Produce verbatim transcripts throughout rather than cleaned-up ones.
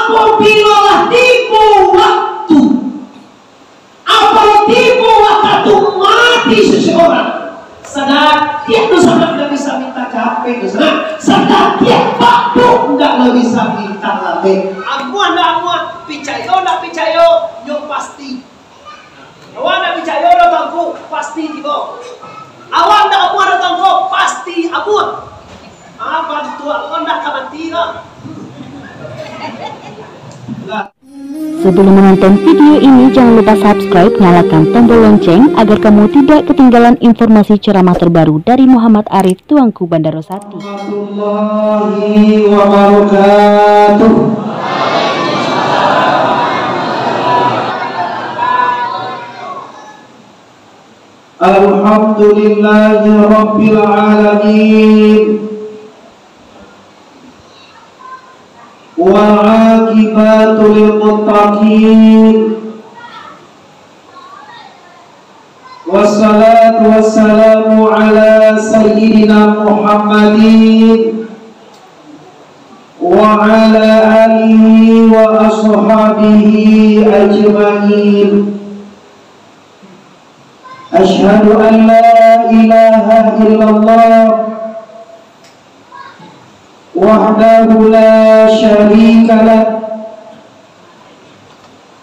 Apabila lah tibo waktu, apabila tibo wakatu mati seseorang, sadatiak tu sangaik ndak bisa minta capek tu sangaik, sadatiak bak tu ndak lo bisa minta lambek. Amuah ndak amuah, picayo ndak picayo, nyo pasti. Awak ndak picayo doh, Tuanku, pasti tibo. Awak ndak amuah doh, Tuanku, pasti amuah. Ah, bantuak ko ndak ka mati doh. Lah. Sebelum menonton video ini, jangan lupa subscribe, nyalakan tombol lonceng agar kamu tidak ketinggalan informasi ceramah terbaru dari Muhammad Arif, Tuanku Bandaro Sati. Warahmatullahi wabarakatuh. Alhamdulillahi rabbil alamin. Wal aqibatu lil muttaqin. Wassalatu wassalamu ala sayyidina Muhammadin wa ala alihi wa ashabihi ajma'in. Asyhadu an la ilaha illallah wahdahu la syarika lah,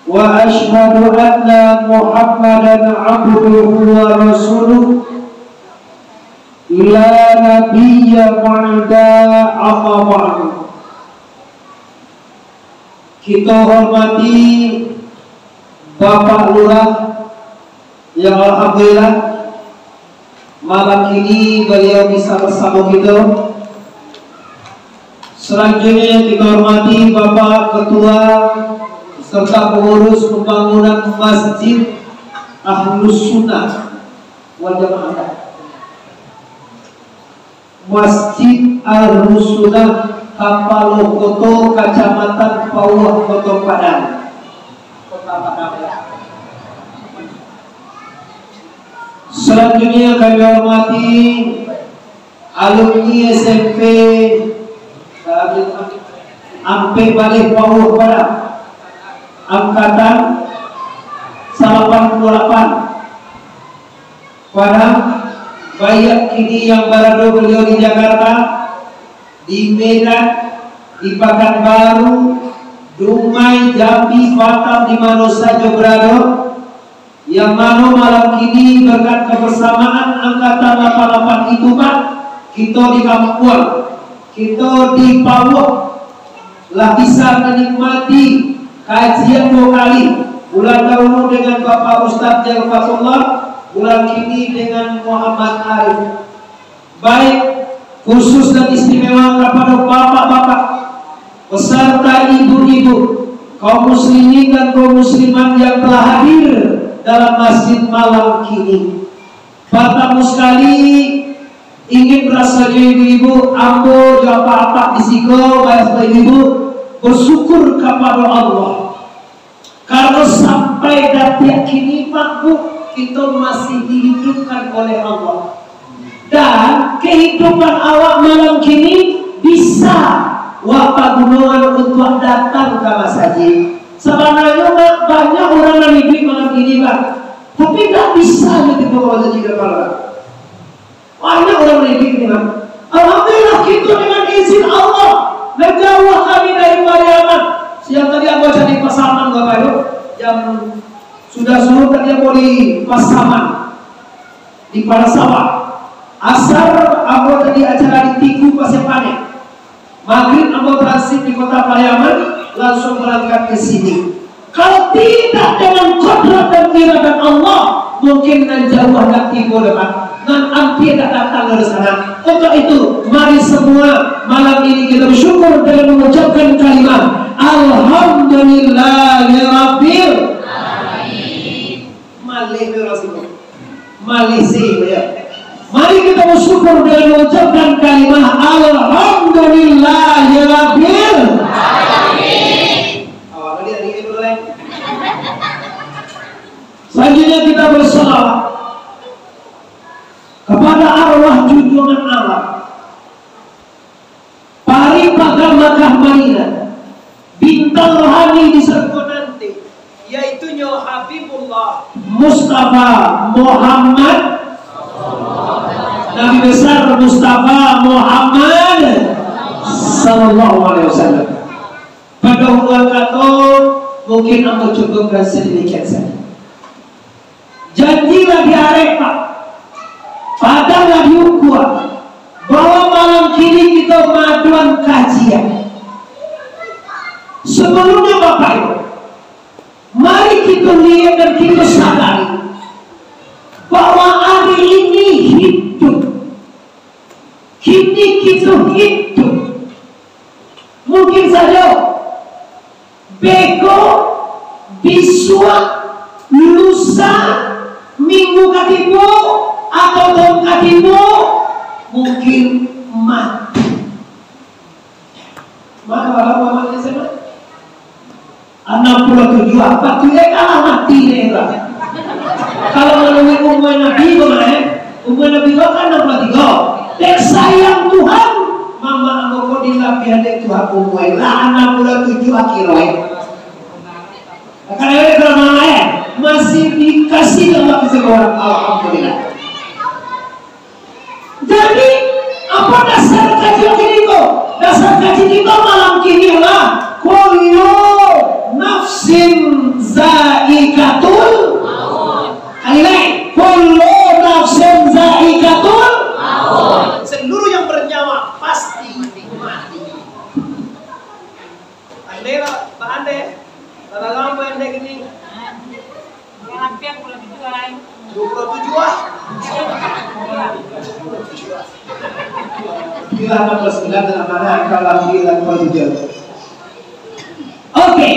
wa asyhadu anna Muhammadan abduhu wa rasuluh, la nabiyya ba'da, amma ba'du. Kito hormati Bapak Lurah yang alhamdulillah malam kini baliau bisa basamo kito. Salanjuiknyo kito hormati Bapak Ketua serta Pangurus Pambangunan Masjid Ahlus Sunnah wal Jamaah. Masjid Al-Rusunah, Kapalo Koto, Kacamatan Pauah, Koto Padang. Kota Padang, ya. Salanjuiknyo kami hormati alumni S M P Ampek Baleh Pauah Padang, angkatan salapan puluah lapan. Padang, baiak kini yang barado baliau di Jakarta, di Medan, di Pakanbaru, Dumai, Jambi, Batam, di mano sajo barado, yang mano malam kini berkat kebersamaan angkatan lapan lapan itu, Pak, kito di kampuang, kito di Pauah, lah bisa manikmati kajian duo kali, bulan dahulu dengan Bapak Ustaz Jalfatullah, bulan kini dengan Muhammad Arif. Baik, khusus dan istimewa kepada bapak-bapak, beserta ibu-ibu, kaum muslimin dan kaum muslimat yang telah hadir dalam masjid malam kini. Partamo sakali, ingin rasonyo ibu-ibu, ambo jo apak-apak di siko, banyak ibu-ibu, bersyukur kapado Allah. Karano sampai datiak kini, Pak, Bu, kito masih dihidupkan oleh Allah. Dan kehidupan awak malam kini bisa wak pagunoan untuak datang ka masajik. Sabananyo, Pak, banyak urang nan iduik malam kini, Pak. Tapi ndak bisa nyo tibo ka masajik, Pak. Banyak urang nan iduik ni, Pak. Alhamdulillah, kito dengan izin Allah, nan jauah kami dari Pariaman. Siang tadi ambo cari Pasaman, Bapak Ibu. Jam, sudah subuh tadi ambo di Pasaman, di Padang Sawah. Asar ambo tadi acara di Tiku, Pasir Paneh. Magrib ambo transit di kota Pariaman, langsung berangkat ke sini. Kalau tidak dengan kodrat dan iradat Allah, mungkin nan jauah ndak tibo doh, Pak. Nan ampia ndak datang dari sana. Untuk itu, mari semua malam ini kita bersyukur dengan mengucapkan kalimah, Alhamdulillahirabbil Malih tu rasiko. Malih sih, ya. Mari kita bersyukur dengan mengucapkan kalimah Alhamdulillahirabbil Alamin. Awak tadi ada yang lain. Selanjutnya kita bersalawat kepada arwah junjungan alam, Pari Paga Makkah Madinah, bin Rohani di sarugo nanti, yaitunyo Habibullah Mustafa Muhammad, Nabi Besar Mustafa Muhammad sallallahu alaihi wasallam. Pado hubungan kato, mungkin ambo cukupkan sademikian sajo. Janji lah diarek, Pak. Padang lah diukua. Bahwa malam kini kito maadoan kajian. Sabalumnyo, Bapak Ibu, mari kito liek dan kito sadari bahwa ari ini hidup. Kini kito hidup. Mungkin sajo beko, bisuak, lusa, minggu ka tibo, atau tahun ka tibo, mungkin mati. Mano lah mamak S M A? Anam puluah tujuah, apo tu, eh, kalah mati deh, Bang. Kalau manuruik umua Nabi ko mah, eh, umua Nabi ko kan anam puluah tigo. Dek sayang Tuhan, mamak ambo ko dilabiahan dek Tuhan umua, lah anam puluah tujuah akhir, eh. Kalau, eh, kalau mamak, eh, masih dikasih Allah kesembuhan, alhamdulillah. Jadi, apo dasar kaji kini ko? Dasar kaji kito malam kini lah, kullu nafsin zaikatul maut. Kali lain, kullu nafsin zaikatul maut. Seluruh yang bernyawa pasti mati. Andai lah, Pak Andai, kalau lampu Andai gini. Yang lampiang pula tujuh lain. Dua puluh tujuh ah. Bila anak kelas sembilan dalam mana angka lampiang dua puluh tujuh. Oke.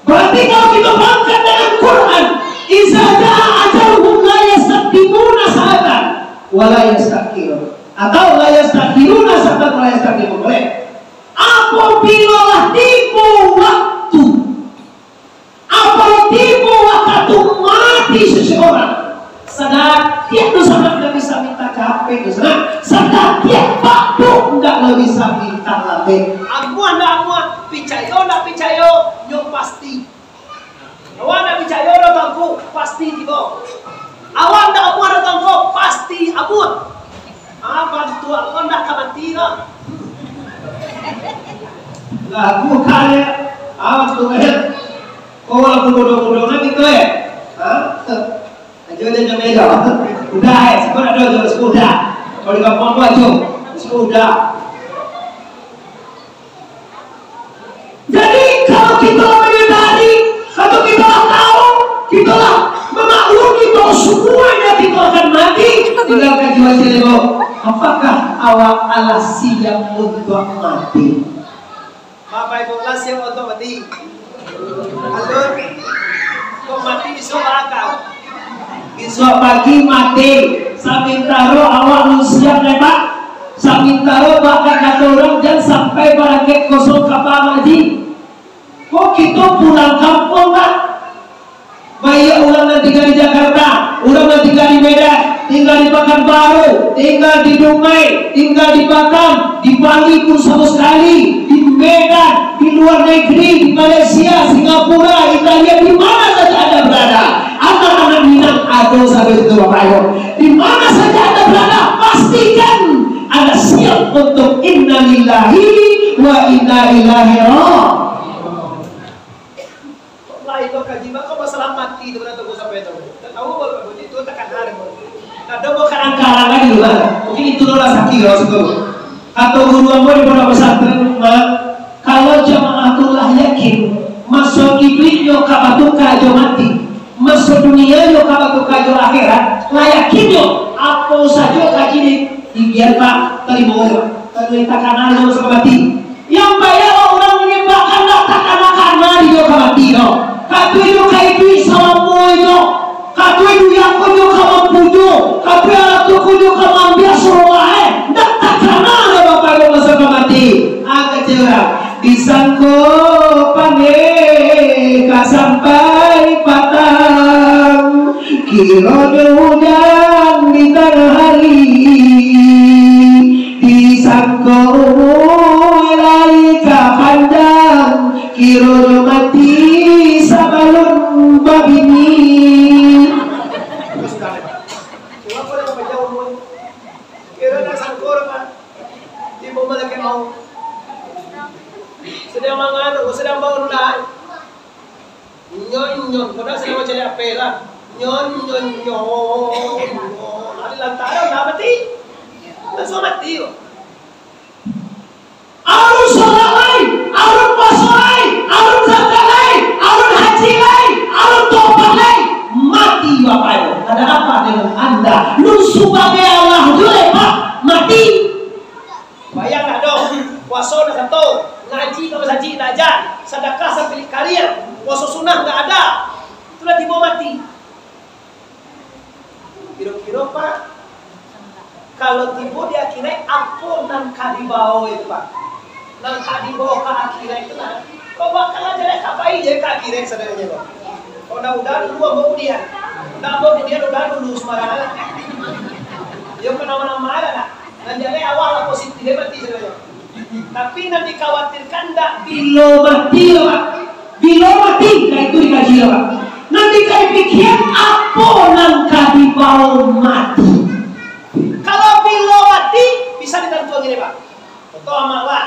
Berarti kalau kita berangkat dengan Quran, "Iza jaa ajaluhum la yastaqdimuna sa'atan wa la yasta'khirun." Atau "La yasta'khiruna sa'atan wa la yastaqdimun." Boleh? Apabila lah tibo waktu, apabila tibo wakatu mati seseorang, sadatiak tu sangat ndak bisa minta capek tu sangat, sadatiak bak tu ndak lo bisa minta lambek. Amuah ndak amuah, picayo ndak picayo, nyo pasti. Awak ndak picayo doh, Tuangku, pasti tibo. Awak ndak amuah doh, Tuangku, pasti amuah. Ah, bantuak ko ndak ka mati ko. Lah, bukan ya. Ah, tu ya. Ko walaupun bodoh-bodoh nanti ko ya. Ha? Ajo, ajo, ajo, ajo. Udah, eh, sabar, ajo, ajo, sudah. Kalau di kampung aku, ajo, sudah. Jadi, kalau kita lah menyadari, atau kita lah tahu, kita lah memaklumi bahwa semuanya kita akan mati, tinggal kaji wajar, Ibu. Apakah awak alah siap untuk mati? Bapak Ibu, lah siap untuk mati? Alun. Kok mati bisuak bakal? Bisuak pagi mati. Samantaro awak alun siap, Pak. Samantaro bahkan kato urang, jan sampai barangkek kosong kapa, Mak Haji. Kok kito pulang kampuang, Pak? Baiak urang nan tingga di Jakarta, urang nan tingga di Medan, tingga di Pakanbaru, tingga di Dumai, tingga di Batam, di Bali pun samo sakali, di Medan, di luar negeri, di Malaysia, Singapura, Italia, di mana saja Anda berada, anak-anak Minang ado sampai situ, Bapak Ibu. Di mana saja Anda berada, pastikan Anda siap untuk innalillahi wa inna ilaihi raji'un. Wah, itu kaji, mako masalah mati tu, bana tu, sampai tu. Tak tahu, kalau itu takkan hari, Bu. Kada mau karang-karang lagi, Bu. Mungkin itu lah sakit, Bos, tu. Kato guru ambo di pondok pesantren, Mak, kalau jamaah tu lah yakin, maso iduiknyo ka batuka jo mati, maso dunianyo ka batuka jo akhirat, lah yakinnyo, apo sajo kaji ni, dibian, Pak, tarimo, Pak. Kalau takana jo maso mati. Yang banyak urang manyambahan lah takana-kana di jo ka mati tu. Kato inyo ka iduik salamo inyo. Kato inyo ko inyo ka mampunyoi. Kato anak tu ko inyo ka maambiak suruah, eh. Ndak takana lah Bapak Ibu maso ka mati. Ah, kecil urang. Disangko paneh ka sampai patang. Kironyo ujan di tangah hari. Disangko umua lai ka panjang, kiro Mati sabalun babini. Sudah, Pak. Kenapa dah sampai jauh, Mun? Kira dah sangkur, Pak. Di rumah lagi mau. Sedang mangan, sedang bangun dah. Nyon, nyon, padahal sedang baca H P lah. Nyon, nyon, nyon, nyon. Ada lantaran dah mati. Langsung mati, kok. Alun sholat lai, alun puaso lai, alun zakat lai, alun haji lai, alun tobat lai, mati bapak ibu. Ada apa dengan anda? Nun subagai Allah juo lai, Pak, mati. Bayang nak doh, puaso nak sato, ngaji ka masajik nak ajan, sadakah sabilik kariang, puaso sunnah ndak ada, tu lah tibo mati. Kiro-kiro, Pak, kalau tibo di akhirat, apo nan ka dibawo itu, Pak? Nan ka dibawo ka akhirat itu, nah. Kok bakal aja deh, ka pai je ka akhirat sabananyo, Pak. Kok ndak udah dulu, ambo kudian. Ndak ambo kudian, udah dulu sembarangan lah. Yo, ka nama-nama lah, nah. Nan jaleh awak lah positif, mati sabananyo. Tapi nan dikhawatirkan ndak bilo mati, Pak. Bilo mati, nah itu dikaji, Pak. Nan dikaji pikiran, apo nan ka dibawo mati. Kalau bilo mati, bisa ditantuan gini, Pak. Contoh amak, Pak.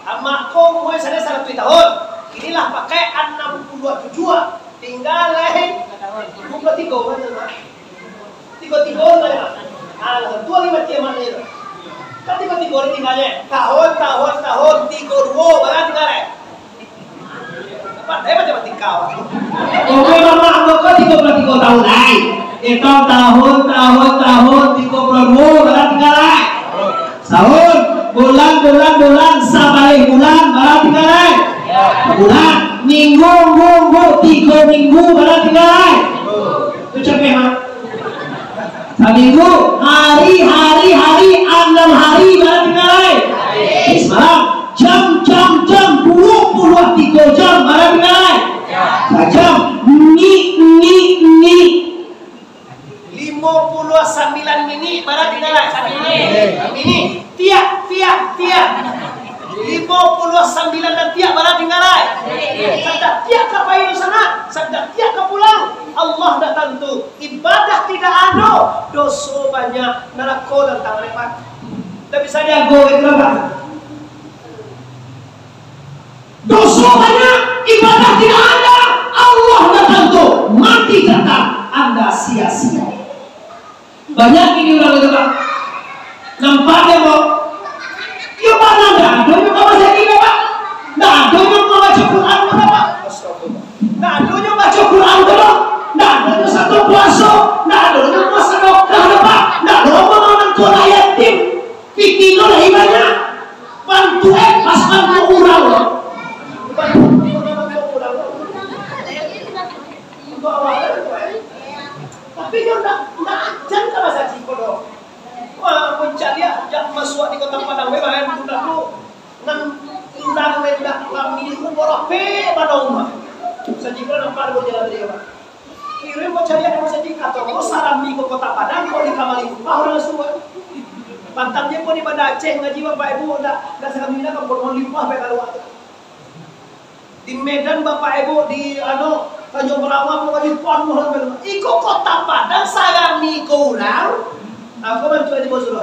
Amak ko umur misalnyo saratuih tahun. Kini lah pakai anam puluah tujuah. Tingga lai duo puluah tigo, kan, Pak? Tigo-tigo tu, Pak. Ah, lah, tu lagi mati amak ni tu. Kan tigo-tigo ni tingganyo. Tahun, tahun, tahun, tigo duo, barang tingga lai. Pandai macam mati kau. Oke, mama, ambo ko tigo puluah tigo tahun lai. Itu tahun, tahun, tahun, tigo puluah duo, barang tingga lai. Saun, bulan, bulan, bulan, sabaleh bulan, bara tingga lai? Bulan, minggu, minggu, minggu, tigo minggu, bara tingga lai? Tu capek, ha? Saminggu, hari, hari, hari, anam hari, bara tingga lai? Samalam, jam, jam, jam, duo puluah tigo jam, bara tingga lai? Sajam, ni, ni, ni. Limo puluah sambilan minik, bara tingga lai? Minik. Tiak, tiak, tiak. Limo puluah sambilan nan tiak, bara tingga lai? Sadang tiak ka pai di sana, sadang tiak ka pulang. Allah dah tantu. Ibadah tidak ado, doso banyak, narako nan tangah lepat. Ndak bisa diago, itu apa? Doso banyak, ibadah tidak ada, Allah datang tu, mati datang, anda sia-sia. Banyak ini urang itu, Pak. Nampak dia, Pak? Yo, Pak, ndak ado nyo ka masajik, Pak. Ndak ado nyo mambaco Quran, Pak. Ndak ado nyo baco Quran, Pak. Ndak ado nyo sato puaso, ndak ado nyo basadakah, Pak. Ndak ado nyo manangkok yatim. Pikir lo lah ibadah. Bantu eh, pas bantu urang lo. Bantu urang lo. Bantu awak lo, eh. Tapi nyo ndak, ndak ajan ka masajik ko doh. Wah, mancaliak jak masuak di Kota Padang, weh, bahan budak tu. Nan urang ndak lami ko barape bana umah. Sajik ko nampak di jalan tadi, Pak. Kirim ko cari ado masajik, kato ko sarami ko Kota Padang, ko di kamari rumah urang suruah. Pantang je ko di Banda Aceh ngaji, Bapak Ibu, ndak, ndak sakami nak ka pohon limbah bae kalua tu. Di Medan, Bapak Ibu, di, anu, Tanjung Berawang, ko di pohon urang bae. Iko Kota Padang sarami ko urang. Aku bantu aja bos suruh.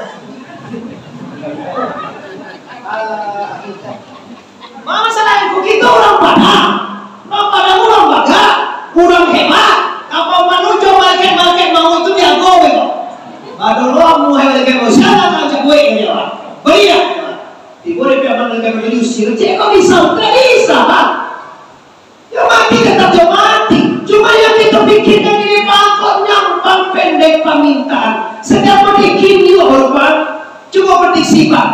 Alah. Masalah itu, kito urang Padang. Urang Padang urang bagak, urang hebat. Kapal manujo malaikat-malaikat maut tu diago beko. Padahal muhai malaikat maut, siapa nak cak buek dia, Pak? Beriak. Tibo di pihak malaikat maut, diusir. Cek, kok bisa? Tidak bisa, Pak. Yo mati tetap yo mati. Cuma yang kita pikirkan ini, Pak, kok nyampang pendek permintaan. Sedang berpikir juga, Pak. Cuba prediksi, Pak.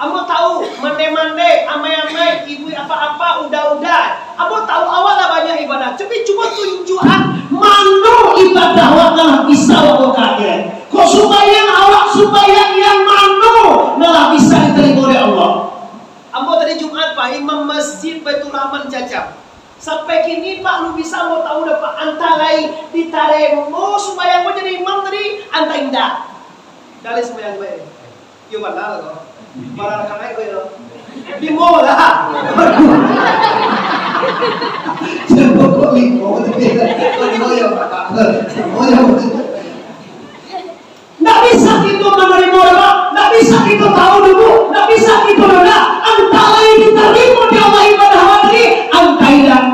Ambo tahu, mandai-mandai, amai-amai, ibu apa-apa, udah-udah. Ambo tahu awak lah banyak ibadah. Tapi cuba tunjuakan mano ibadah awak nan lah bisa awak bawa ka akhirat. Kok sumbayang awak, sumbayang yang mano nan lah bisa diterima oleh Allah. Ambo tadi Jumat, Pak, imam Masjid Baiturrahman Cacam. Sampai kini, Pak, lu bisa ambo tahu dah, Pak, antah lai ditarimo sumbayang ambo jadi imam tadi, antah indak. Dari sumbayang gue. Yo, bana lah, kok. Bara rakaat ko, yo. Limo lah. Siapa kok limo tu? Kok limo ya, Pak? Limo ya, Pak? Ndak bisa kito manarimo, Pak. Ndak bisa kito tahu dulu. Ndak bisa kito nunda. Antah lai ditarimo dek Allah ibadah awak tadi, antah indak.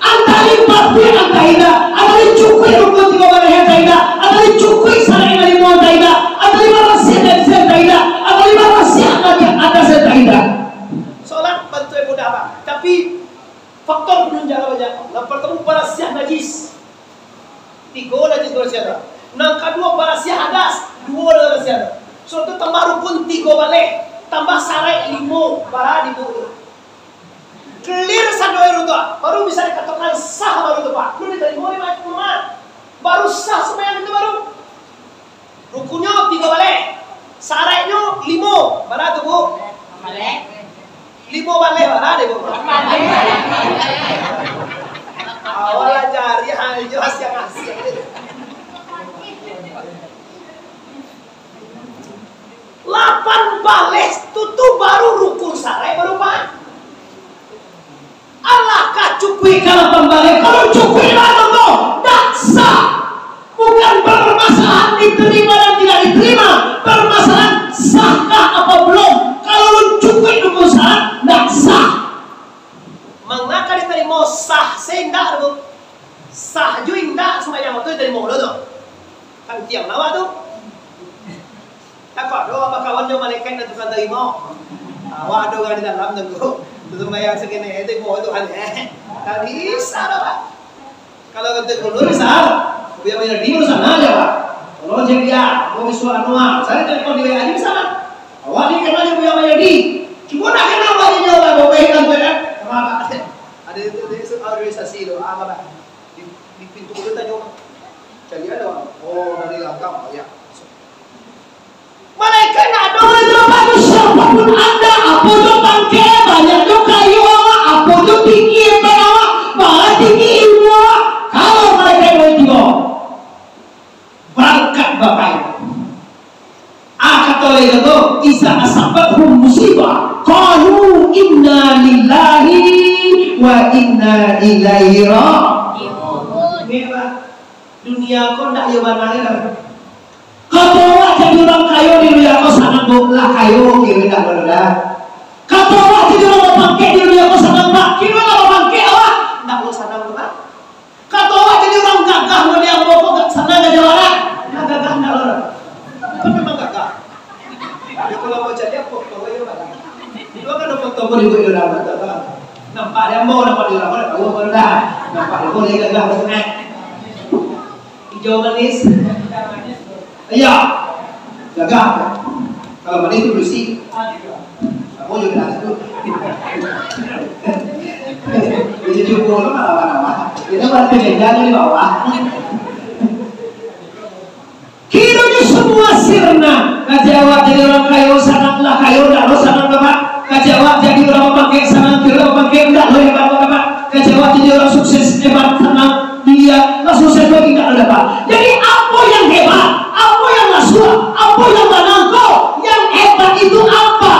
Antah lai patuik, antah indak. Antah lai cukuik rukun tigo baleh, antah indak. Antah lai cukuik saraik nan limo, antah indak. Antah lai barasiah dari sinan, antah indak. Antah lai barasiah dari ateh, antah indak. Solat bantuak mudah, Pak. Tapi, faktor panunjang banyak. Nan partamo, barasiah najis. Tigo najis barasiah. Nan kaduo, barasiah hadas. Duo barasiah. Sudah tu tambah rukun tigo baleh. Tambah saraik limo. Bara di buku tu. Clear sado itu tu. Baru bisa dikatakan sah baru tu, Pak. Lu ditarimo ni, Pak. Baru sah sumbayang itu baru. Rukunnyo tigo baleh, saraiknyo limo. Bara tu, Bu? Limo baleh, bara deh, Bu. Awak lah cari hal jo asiang-asiang. Lapan baleh tu, tu baru rukun saraik, baru, Pak. Alah ka cukuik ka lapan baleh, kalau cukuik lah tu, ndak sah. Bukan permasalahan diterima dan tidak diterima, permasalahan sahkah apa belum. Kalau lun cukuik rukun syarat, ndak sah. Manga ka ditarimo sah se indak tu? Sah jo indak sumbayang tu ditarimo lo tu. Kan tiang awak tu. Takah doh bakawan jo malaikat nan tukang tarimo. Awak ado urang di dalam tunggu. Sumbayang sakini, eh, tarimo Tuhan, eh. Tak bisa doh, Pak. Kalau kata gubernur, bisa. Buya Mulyadi, urusan aja, Pak. Kalau jadi, ya, mau bisa anu, ah. Saya telepon di W A aja bisa, Pak. Awak ni kenal jo Buya Mulyadi. Cuma nak kenal wajahnya, Pak, bawa ikan tu, ya. Sama, Pak. Ada itu, itu organisasi tu, apa, Pak? Di, di pintu tu tanyo, Pak. Cari ada, Pak. Oh, dari langkah, oh, ya. Malaikat ndak ado lai jawaban tu, siapapun anda, apo jo pangkek, banyak jo kayu awak, apo jo tinggi hebat awak, bara tinggi ilmu awak, kalau malaikat ndak tibo, barangkek bagai. Ah, kato lai tu, "Iza asabathum musibah, qalu inna lillahi wa inna ilaihi raji'un." Dunia ko ndak iyo bana lai. Kato awak jadi urang kayo di dunia ko sanang, Bu, lah kayo, kiro indak lo doh. Kato awak jadi urang bapangkek di dunia ko sanang, Pak, kiro lah bapangkek awak, ndak lo sanang tu, Pak. Kato awak jadi urang gagah, model ambo ko, sanang gajah barat, lah gagah ndak lo doh. Kan memang gagah. Yo, kalau mau jadi apo, kawa yo, Pak. Itu kan dapat tombol ibu di dalam, tak tahu. Nampak di ambo, nampak di dalam, tak tahu apa dah. Nampak di ambo, dia gagah, maksudnya. Hijau manis. Iya. Gagah. Kalau manis tu berisi. Aku juga tak tahu. Jadi cukup tu malah-malah. Kita buat kerja di bawah. Kironyo samua sirna. Kaji awak jadi urang kayo, sanang lah kayo, ndak lo sanang, Bapak. Kaji awak jadi urang bapangkek, sanang kiro bapangkek, ndak lo hebat, Bapak. Kaji awak jadi urang sukses, hebat, sanang, mulia, lah sukses lagi, ndak lo dapat. Jadi, apo yang hebat, apo yang masuak, apo yang manang ko, yang hebat itu apa?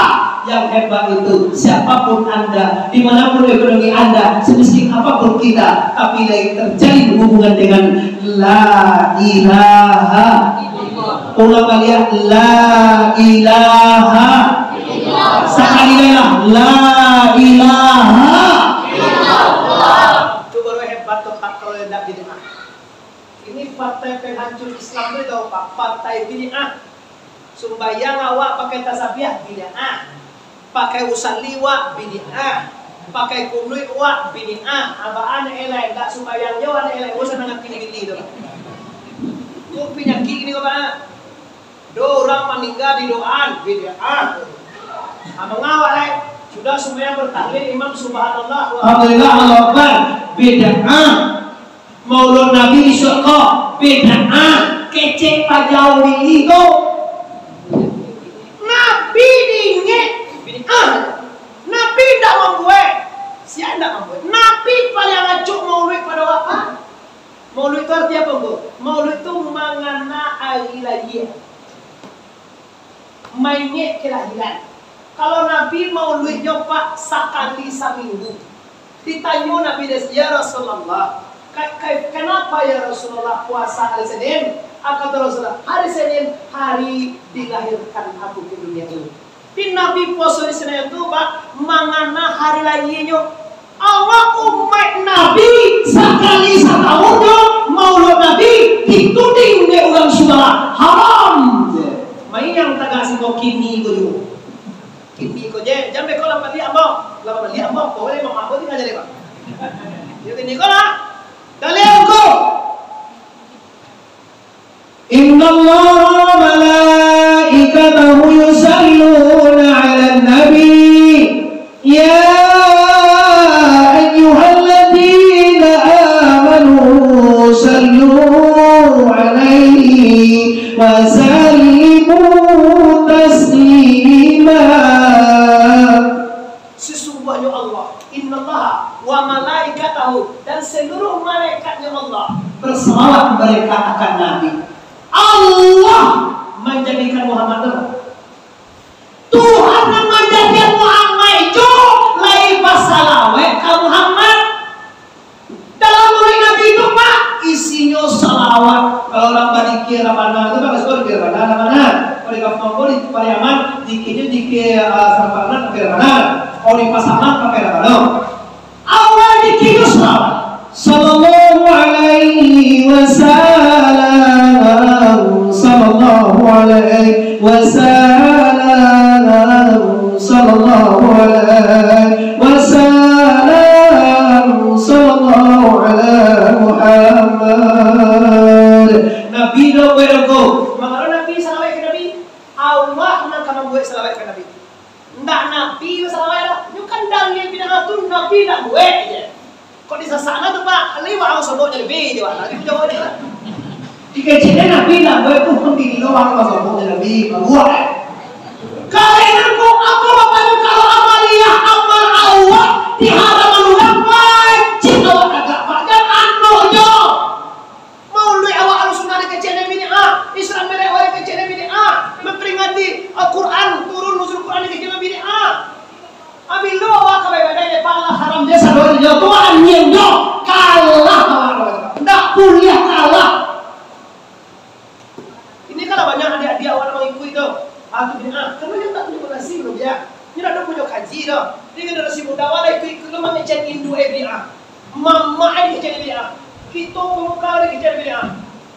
Yang hebat itu, siapapun Anda, di manapun ekonomi Anda, semiskin apapun kita, tapi lai terjalin hubungan dengan La ilaha. Ulang baliak, La ilaha. Sakali lai lah, La ilaha. Itu baru hebat tu, Pak, kalau indak bid'ah. Ini partai penghancur Islam tu, tahu, Pak? Partai bid'ah. Sumbayang awak pakai tasabiah, bid'ah. Pakai usalli wak, bid'ah. Pakai kunuik wak, bid'ah. Abah anak elai, tak sumbayang jo anak elai, bosan dengan kini-kini tu. Tu penyakit ni, Bapak. Do urang maningga di doaan, bid'ah. Ah, mangawak lai. Sudah sumbayang bertahlil, imam subhanallah, wa Alhamdulillah, Allahu Akbar, bid'ah. Maulud Nabi di Syurga, bid'ah, kecek pajau diri tu. Nabi diingek, bid'ah. Nabi indak mambuek, sia indak mambuek. Nabi paling acok maulud pado awak. Maulud tu arti apo, Ngku? Maulud tu mangana ari lahia. Maingek kalahiran. Kalau Nabi mauluidnyo, Pak, sakali saminggu. Ditanyo Nabi, "Ya Rasulullah, ka-, ka-, kanapa ya Rasulullah puasa hari Senin?" Kata Rasulullah, "Hari Senin hari dilahirkan aku ke dunia ini." Di Nabi puaso di Senin tu, Pak, mangana hari lahianyo. Awak umaik Nabi sakali satahun jo maulud Nabi dituding dek urang Subalah, haram. Main yang tagak siko kini ko juo. Kini ko je, jan beko lah baliak ambo. Lah baliak ambo, ko boleh mamak ko tinggal jadi, Pak. Yo kini ko lah. Dalil ko. Innallaha wa malaikatahu yusalluna 'alan nabi. Ya ayyuhalladzina amanu sallu 'alaihi wa sallimu taslima. Sesungguahnyo Allah, innallaha wa malaikatahu, dan seluruh malaikatnya Allah bersalawat mereka akan Nabi. Allah manjadikan Muhammad tu. Tuhan nan manjadikan Muhammad itu lai basalawat ka Muhammad. Dalam maulid Nabi tu, Pak, isinyo salawat. Kalau urang badikir Rabbana tu, Pak, biaso dikir Rabbana, Rabbana. Kalau di kampuang ko, di Pariaman, dikirnyo dikir, ah, Rabbana, pakai Rabbana. Kalau di Pasaman, pakai Rabbana. Awal dikirnyo salawat. Sallallahu alaihi wasallam, sallallahu alaihi wasallam, sallallahu alaihi wasallam, sallallahu ala Muhammad. Nabi doh buek doh ko. Mangalo Nabi salawat ka Nabi? Awak nan ka mambuek salawat ka Nabi. Ndak Nabi salawat doh. Nyo kan dalil bid'ah tu Nabi ndak buek je. Kok disasakna tu, Pak? Liwat awak sobok je lebih je, Pak. Lagi jauah je lah. Dikecekkan Nabi ndak buek tu pun di lo awak sobok je lebih. Buek. Karena kok apa bapaknya kalau amaliah amal awak diharamkan urang wajib awak tagak, Pak. Jan anok jo. Maulid awak Ahlussunnah dikeceknyo bid'ah, Isra Mi'raj awak dikeceknyo bid'ah, memperingati Al-Quran turun nuzul Quran dikeceknyo bid'ah. Abilo awak ka baibadah di pahala haram je sadonyo tu anjiang jo. Kalah awak. Ndak buliah kalah. Ini kan banyak adik-adik awak nan mangikuik tu. Ah, tu bid'ah. Karena dia tak punya koneksi, bro, ya. Dia tak punya kaji tu. Dia generasi muda awak dah ikut-ikut tu mangecek induk eh bid'ah. Mamak eh dikecek bid'ah. Kito pemuka eh dikecek bid'ah.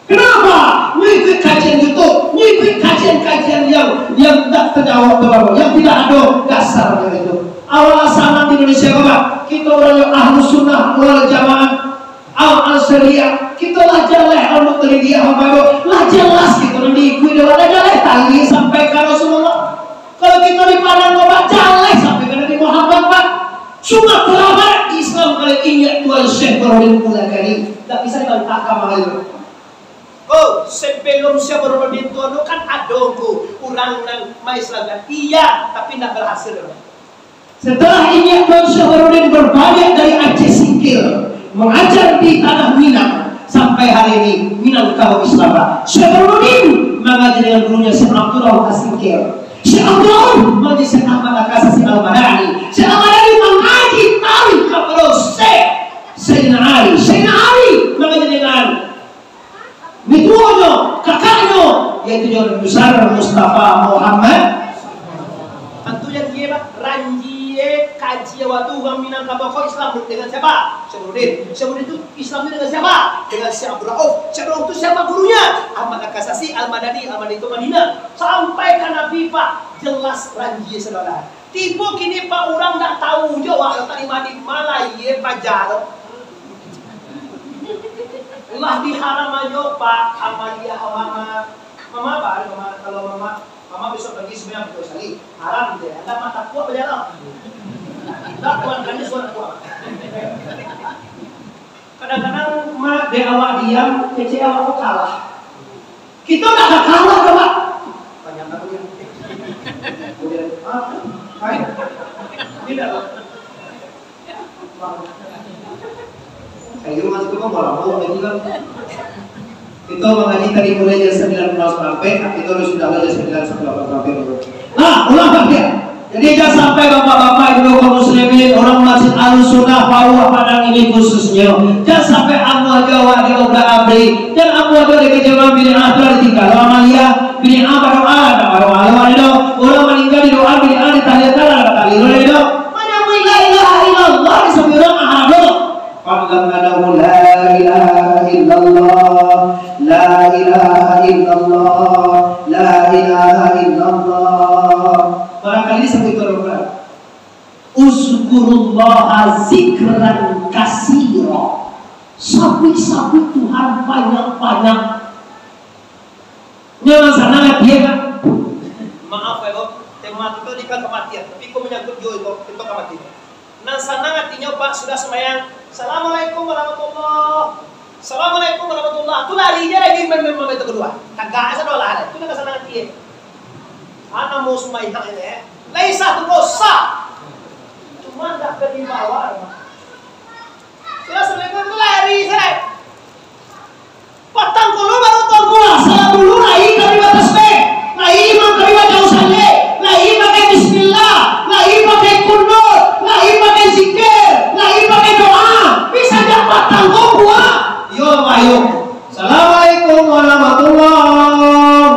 Kenapa? Ngikuik kajian YouTube, ngikuik kajian-kajian yang, yang tak terjawab tu, yang tidak ada dasarnya itu. Awak sama di Indonesia ko, Pak. Kito urang yang Ahlussunnah wal Jamaah. Al-Ansariyah, kito lah jaleh, Al-Maturidiyah, Al-Maibauh, lah jelas kito nan diikuik dek Allah, lah jaleh tali sampai ka Rasulullah. Kalau kito di Padang ko, Pak, jaleh sampai ka Nabi Muhammad, Pak. Sumatera Barat Islam paling inyak Tuan Syekh Burhanuddin Ulakani. Ndak bisa dibantah ka mah itu. Oh, sebelum Syekh Burhanuddin tu, tu kan ado ko urang nan maislamkan. Iya, tapi ndak berhasil. Setelah inyak Tuan Syekh Burhanuddin berbanyak dari Aceh Singkil, mengajar di tanah Minang, sampai hari ini Minangkabau Islam, Pak. Syekh Burhanuddin mengajar dengan gurunya Syekh Abdullah Asingkil. Syekh Abdullah mengajar Syekh Ahmad Al-Kasasi Al-Madani. Syekh Al-Madani mengaji tarikh kepada Syekh Sayyidina Ali. Sayyidina Ali mengajar dengan mituonyo, kakaknyo, yaitu Nabi Besar Mustafa Muhammad. Tantu jan kiyeh, Pak, ranjie kaji awak tu, urang Minangkabau ko Islam dengan siapa? Syekh Burhanuddin. Syekh Burhanuddin tu Islam tu dengan siapa? Dengan Syekh Abdul Rauf. Syekh Abdul Rauf tu siapa gurunya? Ahmad Al-Kasasi Al-Madani, Al-Madani tu Madinah. Sampai ka Nabi, Pak, jelas ranjie saudara. Tibo kini, Pak, urang ndak tahu jo awak letak di ma, di ma lahia paja tu. Lah diharam ajo, Pak, amaliah awak, Mak. Mama, Pak, Mama, kalau Mama, Mama besok pagi sumbayang pukul sakali. Haram je. Anda mah takuak paja tu. Ndak kuat kan, dia suara kuat. Kadang-kadang, Mak, dek awak diam, kecek awak ko kalah. Kito ndak ka kalah doh, Pak. Panjang aku ni. Kemudian, ah, hai. Tidak, Pak. Kayu masuk ke bawah, bawah lagi, Pak. Kito mangaji tadi mulai jam sambilan kurang saparampek, kito sudah lah jam sambilan kurang saparampek. Nah, ulang, Pak, ya. Jadi, jan sampai bapak-bapak ibu kaum muslimin, urang Masjid Ahlussunnah Pauah Padang ini khususnyo, jan sampai ambo ajo awak di obrak-abrik, jan ambo ajo di kejauhan bid'ah tu ditinggal. Amalia, bid'ah badoa, dak badoa lo ado. Urang maningga didoa, bid'ah ditahliakan, dak batahlial lo ado. Manyambuik la ilaha illallah disambuik urang, ah, ado. Fa'lam annahu la ilaha illallah, la ilaha illallah, la ilaha illallah. Barangkali sabuik tu, Ustaz. Uzkurullaha zikran katsira. Sabuik-sabuik Tuhan banyak-banyak. Nyo nan sanang ati, Pak. Maaf, ya, Bang. Tema tu tadi kan kamatian, tapi kok manyangkut jo itu, itu kamatian. Nan sanang atinyo, Pak, sudah sembahyang, "Assalamualaikum warahmatullah. Assalamualaikum warahmatullah." Tu lari je lagi main-main itu kedua. Tagak sadolah, itu nan sanang ati, eh. Ana mau sembahyang ini, eh. Laisa tu dosa. Cuma ndak ka dibawa, Pak. Sudah sembahyang tu lari saja. Patang puluah baru tahu pulang, salah dulu lai kami batasbih, lai imam kami baca usalli, lai pakai bismillah, lai pakai kunut, lai pakai zikir, lai pakai doa, bisa jak patang ko pulang. Yo, ayo. Assalamualaikum warahmatullah.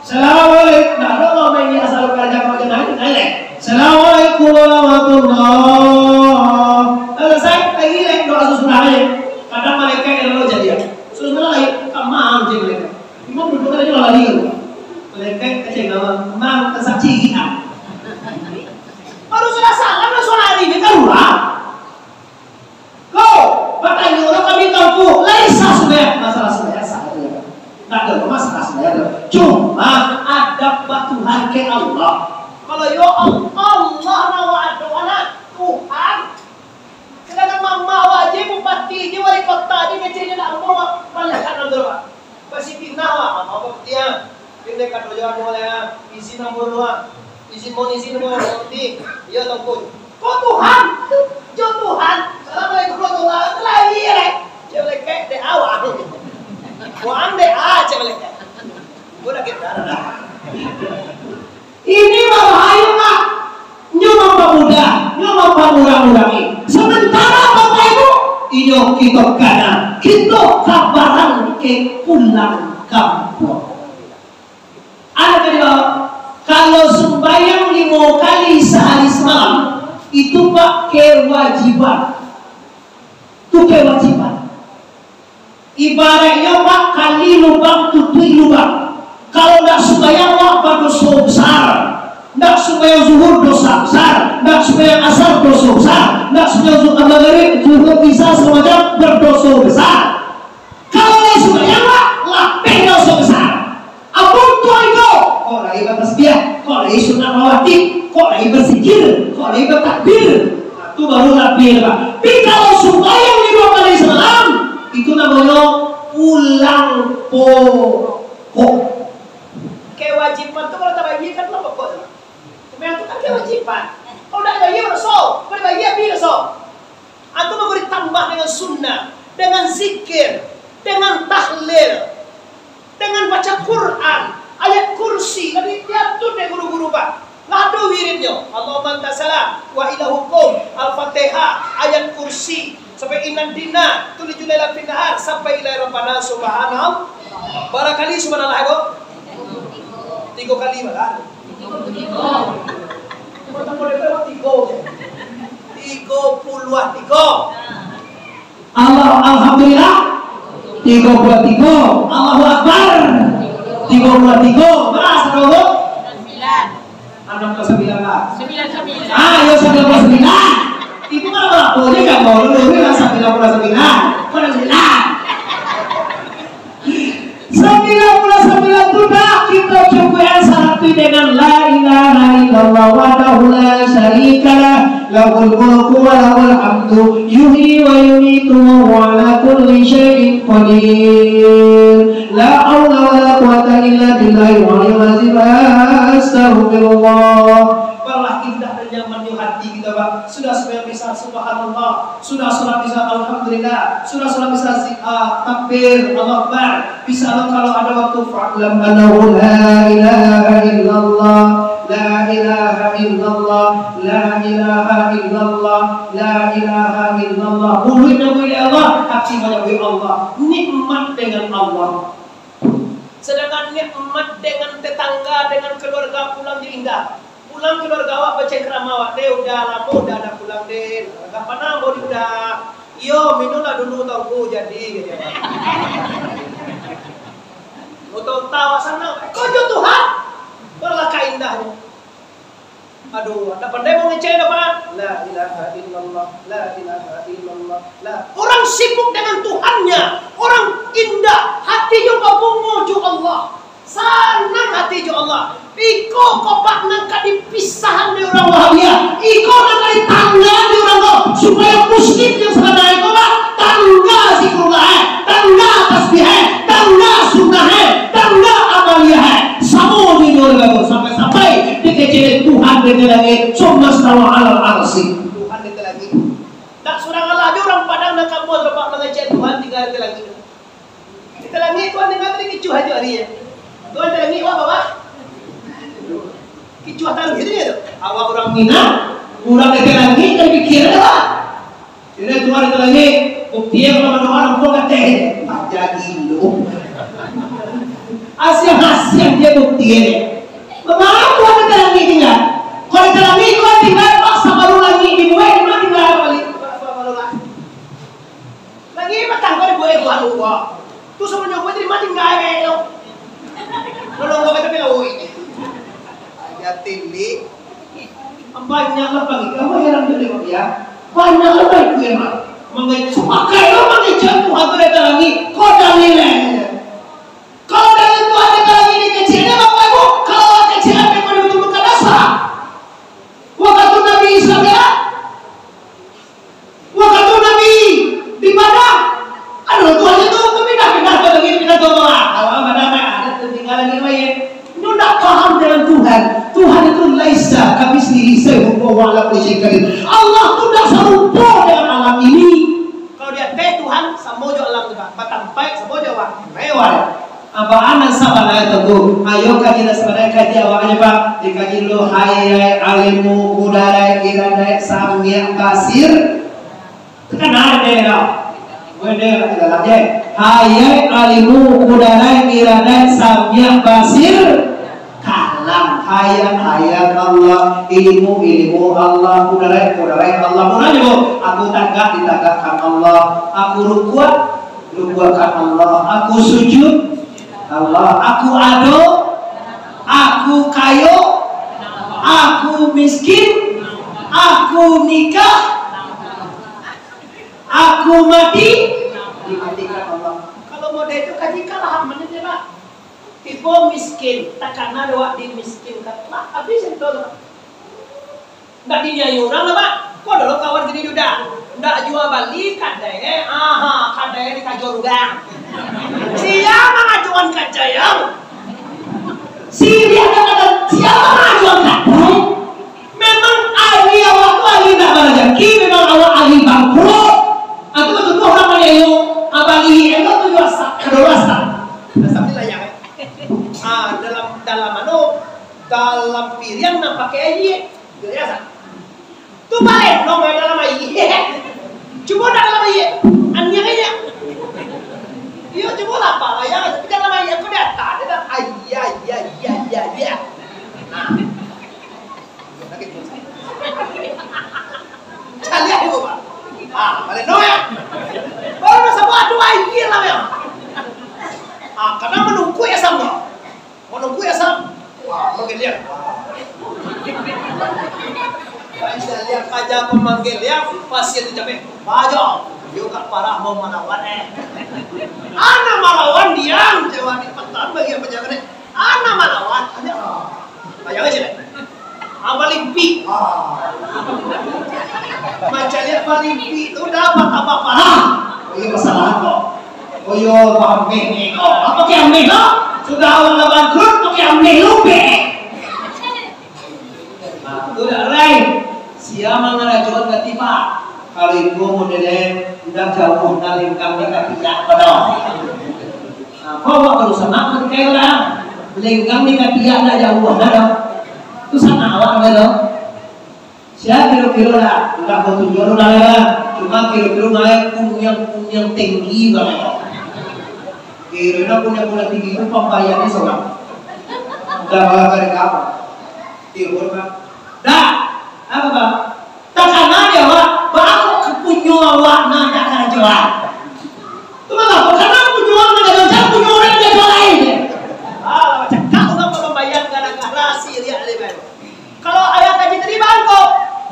Assalamualaikum. Nah, lo mau main asal kerja kau jangan naik. Assalamualaikum warahmatullah. Selesai, lagi naik doa susunan aja. Kadang malaikat yang lo jadi ya. Sudah lai, kamang je malaikat. Imam duduk aja lari kan. Malaikat kecil nama, mang tersaksi hitam. Baru sudah salam, langsung lari, dia keluar. Lo, batanyo lo kami tahu ku, lai sah sumbayang. Masalah sumbayang sah tu. Tak ada masalah sumbayang tu. Cuma adab ba Tuhan ke Allah. Kalau yo Allah, Allah nawa ado anak Tuhan. Sedangkan mama awak je, bupati je, wali kota je, kecilnyo nak ambo, malah kan ambo, Pak. Pasti pindah, Pak. Mama bupati, ah. Pindah ka dojo anu, ah. Izin ambo dulu, ah. Izin mau izin mau nanti. Iya, Tuanku. Kok Tuhan? Jo Tuhan. Assalamualaikum warahmatullahi wabarakatuh. Lari, eh. Cewek kayak dek awak. Wah, dek ah, cewek kayak. Gua dah kita dah. Ini babahayo, Pak. Nyo mampamudah, nyo mampamurah-murahi. Sementara Bapak Ibu, iyo kito kana, kito kabaran ke pulang kampuang. Ada tadi, Pak, kalau sembahyang limo kali sehari semalam, itu, Pak, kewajiban. Itu kewajiban. Ibaratnyo, Pak, kali lubang tutuik lubang. Kalau ndak sumbayang, Pak, badoso besar. Ndak sumbayang zuhur, dosa besar. Ndak sumbayang asar, doso besar. Ndak sumbayang zuhur, magrib, zuhur, isya, samacam, berdoso besar. Kalau lai sumbayang, Pak, lapeh doso besar. Ampun Tuhan ko, kok lai batasbiah, kok lai sunat rawatib, kok lai bazikir, kok lai batakbir. Nah, tu baru takbir, Pak. Tapi kalau sumbayang limo kali samalam, itu namonyo pulang pokok. Kewajiban tu kalau tabayia kan pulang pokok tu, Pak. Sumbayang tu kan kewajiban. Kalau ndak dibayia, doso. Kalau dibayia, tapi doso. Atau mau ditambah dengan sunnah, dengan zikir, dengan tahlil, dengan baca Quran, ayat kursi, tadi diatur dek guru-guru, Pak. Lah ado wiridnyo, Allahumma anta salam, wa ilahukum, Al-Fatihah, ayat kursi, sampai inna dina, tulijul laila fin nahar, sampai ila rabbana subhanallah. Bara kali subhanallah itu? Tigo kali, Pak. Tigo puluah tigo. Allah, alhamdulillah. Tigo puluah tigo. Allahu Akbar. Tigo puluah tigo. Bara sadonyo? Anam puluah sambilan lah. Ah, yo, sambilan puluah sambilan. Itu kan apo je kan, mau dulu lah sambilan puluah sambilan. Puluah sambilan. Sambilan puluah sambilan tu dah kito cukuikan sarato dengan la ilaha illallah wahdahu la syarikalah, lahul mulku wa lahul hamdu, yuhyi wa yumitu wa huwa ala kulli syai'in qadir. La haula wa la quwwata illa billahil aliyil azim. Astagfirullah. Apalah indah dan nyamannyo hati kito, Pak. Sudah sumbayang bisa, subhanallah. Sudah salat bisa, alhamdulillah. Surah-surah bisa zi-, ah, takbir, Allahu Akbar. Bisa lo kalau ada waktu, "Fa'lam annahu la ilaha illallah, la ilaha illallah, la ilaha illallah, la ilaha illallah." Mulut nyabuik Allah, hati manyabuik Allah. Nikmat dengan Allah. Sadangkan nikmat dengan tetangga, dengan keluarga pulang jo indak. Pulang keluarga awak bacengkrama awak, "Deh, udah lamo udah ndak pulang, deh. Agak panah ambo di udah." "Iyo, minumlah dulu, Tuanku, jadi," kecek awak. Mau tahu-tahu awak sanang, "Ko jo Tuhan." Balakah indahnyo. Aduh, ndak pandai mangecek dah, Pak. La ilaha illallah, la ilaha illallah, la. Orang sibuk dengan Tuhannya, orang indah, hatinyo babungo jo Allah. Sanang hati jo Allah. Iko ko, Pak, nan ka dipisahan di urang Wahabiyah. Iko nan ka ditangga di urang ko. Supayo muslim yang sabananyo ko, Pak, tangga zikrullah, eh, tangga tasbih, eh, tangga sunnah, eh, tangga amaliyah, eh. Samo di urang ko. Sampai-sampai dikecek Tuhan di langik, summa stawa alal arsy. Tuhan di langik. Tak surang Allah aja urang Padang nan kampung, Pak, mangecek Tuhan tingga di langik. Di langik Tuhan tingga tadi kicuah aja hari ya. Tuhan di langik, wah, bawah. Kicuah taruih gitu ya tu. Awak urang Minang, urang di langik, kan pikir dah, Pak. Jadi Tuhan di langik, bukti yang mana orang pun kata, "Aja gilo." Asiang-asiang dia bukti ini. Bagaimana Tuhan di langik tingga? Kalau di langik Tuhan tingga, Pak, sabalun langik dibuat, di mana tingga balik? Pak, sabalun langik. Lagi patang kau dibuat buah luar. Tu semuanya buat jadi mati nggak ada lo. Nolong kau kata pila woi. Ya tilik. Banyak lah bagi kamu heran tu dia ya. Banyak lah baik dia mah. Mengenai sepakai lo mengejar Tuhan tu datang lagi. Kau dah nilai. Kalau dari Tuhan datang lagi ni kecilnya bapak ibu. Kalau kecilnya memang betul-betul dasar. Waktu Nabi Isa bilang, Waktu Nabi di Padang, aduh, Tuhan itu pindah-pindah ke negeri, pindah ke bawah. Kalau Padang ada, tinggal lagi baik. Nyo ndak paham dengan Tuhan. Tuhan itu laisa kamitslihi syai'un wa huwa ala kulli syai'in qadir. Allah tu ndak sarupo dengan alam ini. Kalau di ateh Tuhan, samo jo alam tu, Pak. Batampek, samo jo alam. Mewah. Apaan nan sabananyo tu? Ayo kaji nan sabananyo, kaji awaknyo, Pak. Dikaji dulu, hayai alimu, kudarai, iradai, samiak, basir. Takana deh dah. Weh deh, kita lagi. Hayai alimu, kudarai, iradai, samiak, basir. Kalam, hayat, hayat Allah. Ilimu, ilimu Allah. Kudarai, kudarai Allah. Kudarai, aku tagak, ditegakkan Allah. Aku rukuak, Lupakan Allah, aku sujud, Allah, aku ado, aku kayo, aku miskin, aku nikah, aku mati, dimatikan Allah. Kalau model itu kaji kalah amannya, Pak. Tibo miskin, takana doa dimiskinkan. Lah, habis itu, Pak. Ndak diniayo urang lah, Pak. Ko ado lo kawan kini duda. Ndak jua bali kadai, aha, kadai dikajo urang. Sia mangajoan kadai, yo? Siriah kadang-kadang, sia mangajoan kadai? Memang ahli awak tu ahli ndak barajaki, memang awak ahli bangkrut. Aku betul urang maniayo, abang Ihi, elok tu jua sa-, kadua sa-, sambil layang, eh. Ah, dalam, dalam anu, dalam piriang nan pakai aia. Biasa. Tu balenong dalam aia. Cubo ndak dalam aia. Aniang aja. Iyo, cubo lah, Pak. Layang, tapi dalam aia ko di ateh, di dalam aia, aia, aia, aia, aia. Nah. Caliak ibu, Pak. Ah, balenong ya. Baru nak sabar, aduh, aia lah ya. Ah, karena menungkui ya sama. Manungkui asam. Wah, manggeliang. Wah. Saya lihat aja pemanggil dia, pasien tu capek. Bajo, juga parah mau malawan, eh. Ana malawan diam, jawab di petang bagi apa jangan, eh. Ana malawan, ada. Bayang aja deh. Apa limpi? Ah. Macam lihat apa limpi tu dapat apa parah. Oh, iya, masalah kok. Oh yo, ameh ni ko. Apo ke ameh ko? Sudah awak lah bangkrut, pakai ameh lubek. Nah, tu dah lain. Sia mangarajoan gati, Pak. Kalau ibu model Dah jauah, dah lenggang di katiak ko doh. Nah, kok awak baru sanak mah di kayo lah. Lenggang di katiak dah jauah dah doh. Tu sanak awak mah doh. Sia kiro-kiro lah, udah kau tunjuk lu dah lah. Cuma kiro-kiro naik kuniang-kuniang tinggi banget. Kiro-kiro kuniang-kuniang tinggi tu pambayarnyo sorang. Dah, bawah kali kau. Kiro-kiro, Bang. Dah. Apa, Bang? Takana di awak, baa kok punyo awak nan dak karajoan? Tu mangko, karano punyo awak nan dak karajoan, punyo urang nan dak karajoan lain. Ah, cakak urang pambayar gara-gara siriak alai bae. Kalau ayah kaji tadi bangko,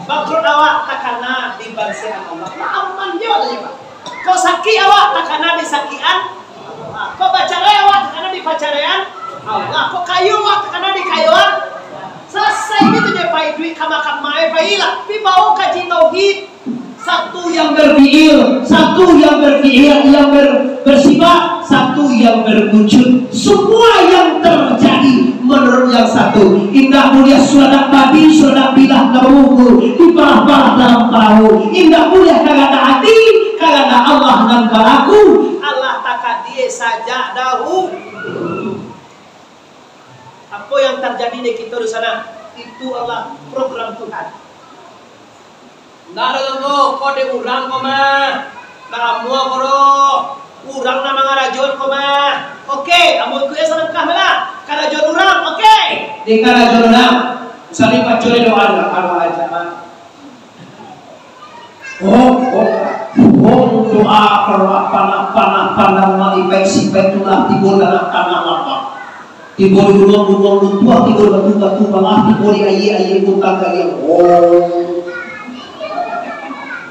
bangkrut awak takana dibansehan Allah. Aman jo tadi, Pak. Kok sakik awak takana disakikan Allah. Kok bacarai awak takana dipacaraian Allah. Kok kayo awak takana dikayoan. Salasai gitu je pai duit kama-kama, eh, pailah. Pi bawa kaji tauhid. Satu yang berfi'il, satu yang berfi'il, yang ber-, bersifat, satu yang berwujud. Semua yang terjadi menurut yang satu. Indak buliah suradak babi, suradak bilah nan babuku, diparah-parah dalam parahu. Indak buliah karano ati, karano Allah nan balaku. Allah takadie sajak dahulu. Apo yang tarjadi di kito di sana, itu adalah program Tuhan. Ndak ado doh, ko dek urang ko mah. Ndak amuah ko doh. Urang nan mangarajoan ko mah. Oke, amuah ikuik salangkah mah lah. Karajoan urang, oke. Di karajoan urang, sari pacuai doa lah, kalau aja mah. Hom, hom, hom, doa, kalau panah, panah, panah, mah ibaik sipaik tu lah tibo dalam tanah lapang. Tibo di gunuang, gunuang runtuah, tibo di batu, batu balah, tibo di aia, aia guntang galiang. Oh.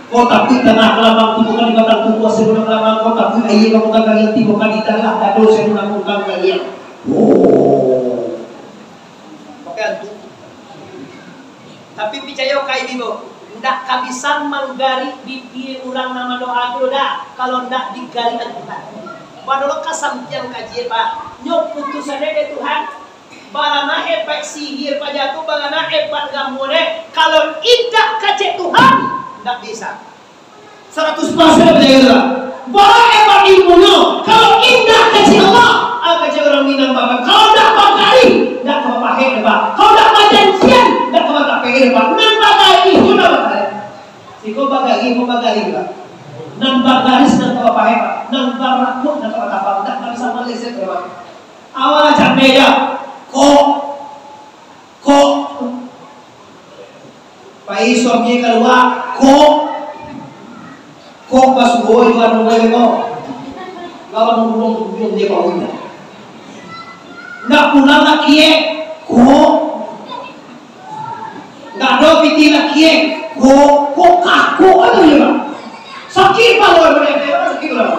Kau takuik tanah lapang, tibo kan di batang tubuah, sagunang lapang, kau takuik aia guntang galiang, tibo kan di tanah dado, sagunang guntang galiang. Oh. Pakai hantu. Tapi picayo ka ini, Bo, ndak ka bisa manggarik bibia urang nan mandoa tu doh, kalau ndak digarikan Tuhan. Padahal ka sampiang kaji, Pak. Nyo putusan dek Tuhan. Barana hebat sihir paja tu, barana hebat ramuan, eh. Kalau indak kecek Tuhan, ndak bisa. Saratus persen picayo tu lah. Bara hebat ilmunyo, kalau indak kecek Allah, ah, kecek urang Minang Batak. Kalau ndak bagarih, ndak ka bapahek, Pak. Kalau ndak bajanjian, ndak ka batapek, Pak. Nan bagarih, itu ndak bagarih. Siko bagarih, ko bagarih, Pak. Nan bagarih, ndak ka bapahek, Pak. Nan barakuak, ndak ka batapang, ndak ka bisa maleset, Pak. Awak lah candai ja. Kok, kok. Pai suami kalua, kok. Kok basuo itu anu bae kok. Kalau bunuang-bunuang dia bau indak. Ndak pulang laki, eh. Kok. Ndak ado pitih laki, eh. Kok, kok kakok ado je, Bang. Sakik palo, sakik palo.